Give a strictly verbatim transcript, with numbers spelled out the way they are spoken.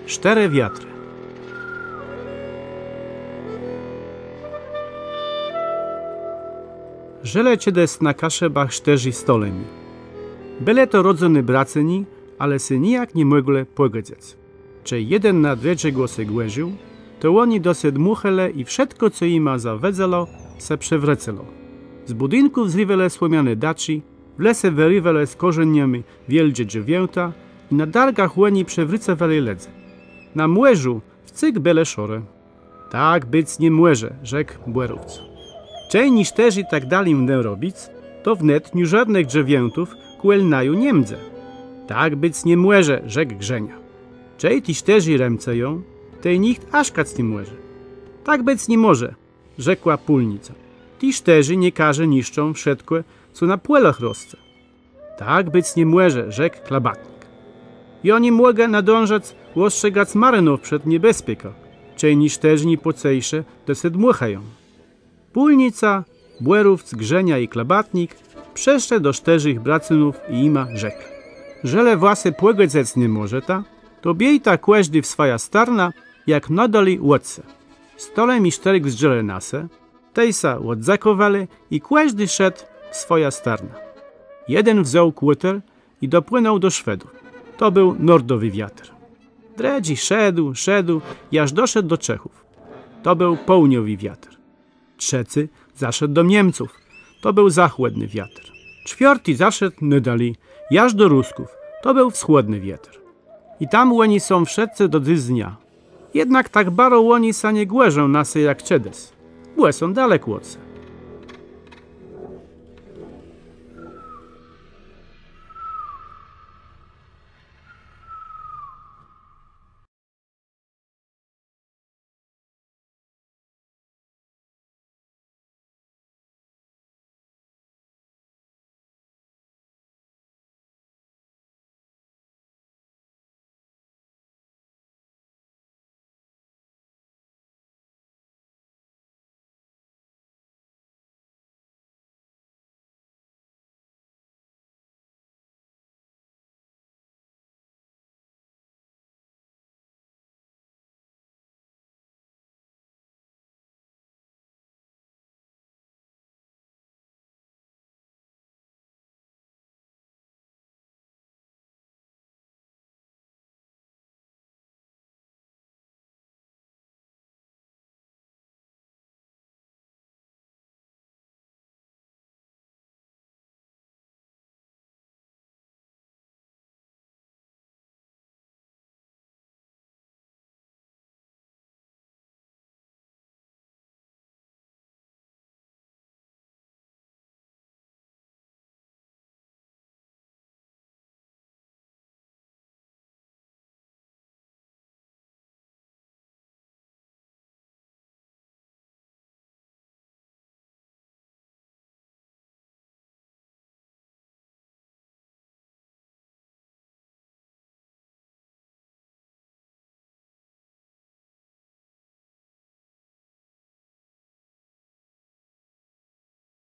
Sztërë wiatrë. Żëlë czedës na Kaszëbach sztërzë stolëmi. Bëlë to rodzëny bracëni, ale sã nijak ni mòglë pògòdzëc. Czej jeden na drëdżégò sã gòrził, to òni do se dmùchelë i wszëtkò, co jima zawôdzëło, sã przewrôcało. Z bùdinków zriwelë słomiané daczi, w lese wërëwelë z kòrzeniama wiôldżé drzewiãta i na dargach òni przewrôcywelë lëdzy. Na mòrzu wcyg bëlë szorë. Tak bëc ni mòże, rzekł Bòrowc. Czej ni sztërzë tak dali mdą robic, to wnet niżódnëch drzewiãtów kòl naju nie mdze. Tak bëc ni mòże, rzekł Grzenia. Czej ti sztërzë rëmcëją, tej nicht aszkac ni mòże. Tak bëc ni mòże, rzekła pólnica. Ti sztërzë niekarze niszczą wszëtkò, co na pòlach rosce. Tak bëc ni mòże, rzekł klabatnik. Jô ni mògã nadążac òstrzegac marinów przed niebezpiekã, czej ni sztërzë niepòcejsze do se dmùchają. Pólnica, Bòrowc, Grzenia i klabatnik przëszlë do sztërzëch bracënów i jima rzeklë: Żelë wa se pògòdzëc ni mòżeta, to biéjta kòżdi w swòjã starnã, jak nôdali òd se. Stolëmi sztërë zdrzelë na se, tej sã òddzãkòwelë i kòżdi szedł w swòjã starnã. Jeden wzął kòter i dopłënął do Szwedów. To béł nordowi wiater. Drëdżi szedł, szedł, jaż doszedł do Czechów. To béł pôłniowi wiater. Trzecy zaszedł do Niemców. To béł zôchòdny wiater. Czwiôrti zaszedł nôdali, jaż do Rusków. To béł wschòdny wiater. I tam òni są wszëtcë do dzysdnia. Jednak tak baro òni sã nie gòrzą na se jak czedës, bò są dalek òd se.